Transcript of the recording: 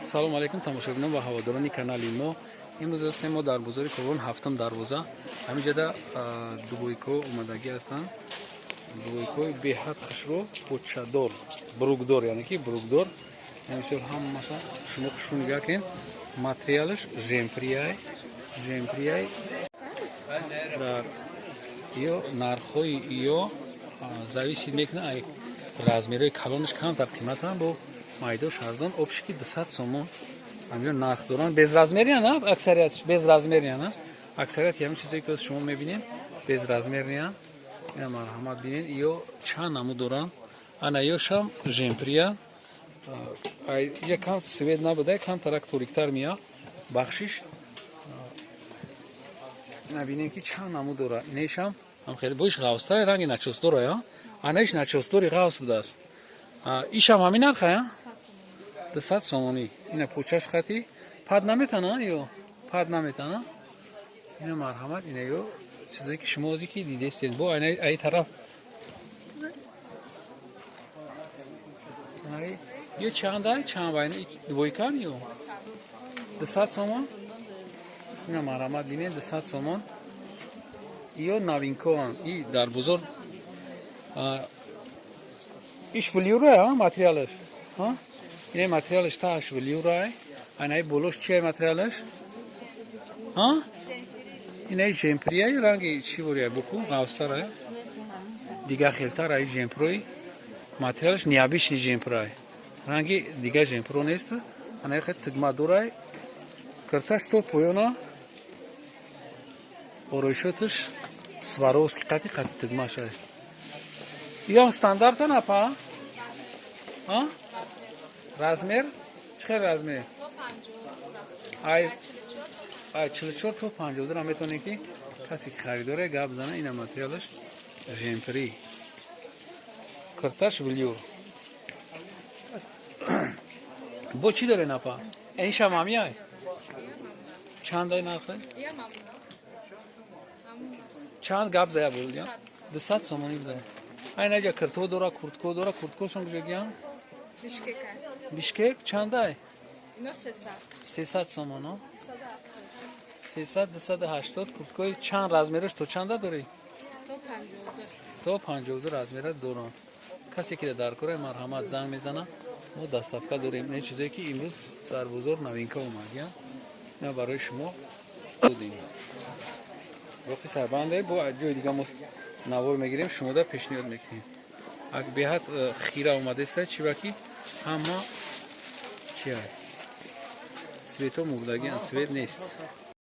Салому алейкум, тамошобинон ва ҳаводорони канали мо. Имрӯз ҳастем мо дар бозори Корвон, ҳафтум дарвоза. Ҳамин ҷода двойка омадагӣ ҳастанд. Двойка и беҳад хушрӯ, почадор, брюк дор, яъне ки брюк дор. Бисёр ҳамаша шумо хушрӯ нигоҳ кунед. Материалаш жемприяй, жемприяй. Дар ё нархҳои ё зависит мекунад, размерҳои калонаш камтар қиматанд, бо майдош арзон. Общий ки 200 сомон ҳамиё нарх доранд. Без размер иян, аксариятш без размер иян. Аксарияти ҳамин чизое ки шумо мебинед, без размер иян. Ина, марҳамат, бинед, ё чанд намуд доранд. Ана ёшам жемприя, я кам свет набуда, камтарак ториктар мея, бахшиш. Ина бинем, ки чанд намуд дорад. Инешам ҳам хеле боиш ғавстаре, ранги начосдора, я анаиш начосдори ғавс будааст. Ишам ҳамин нарха, я 200 сомонӣ. Ина почаш хати пад наметана, ё пад наметана. Ина, марҳамат, ина ё чизе ки шумо ози ки дидестед, бо аи тараф ё чандай, чанд вай двойка н ё 200 сомон. Ина, марҳамат, бинед, 200 сомон. Ё новинка ан и дар бозор. Иш велюра материалаш, ина материалаш тааш велюра. Анаи болош чия материалаш? Инаи жемприяи, ранги чӣ вория, буху ғавстара, дига хелтар. Аи жемпрои материалаш необычный жемпрай, ранги дига жемпро нест. Анаи хел тигма дорай, кирташ то поёна, ороишоташ Сваровски қати қати тугмаша. Иём стандарта напа? Размер? Чӣ хел размер? Ай ай 44 то 52 метавонем, ки касе ки харидоре, гап зана. Ина материалаш жемпри. Кирташ велюр. Бо чӣ доре, напа? Ин шамами ай? Чандай нархе? Чанд гап зая буд? 200 сомонӣ буда. Ай наҷа кирто дора, куртко дора. Курткошон куҷогиян? Бишкек. Чандай? 300 сомоно. 300, 280. Курткои чанд размераш то чанда дорӣ? То 52 размера дорам. Касе ки дар кора, марҳамат, занг мезана, мо доставка дорем. Ин чизое ки имрӯз дар бозор новинка омад, я ина барои шумо додем. Боқи сарбанде, бо ҷои дига мо навор мегирем, шумода пешниҳод мекунем. Ак беҳад хира омадеста, чиба ки ҳама чи свето мурдагиан, свет нест.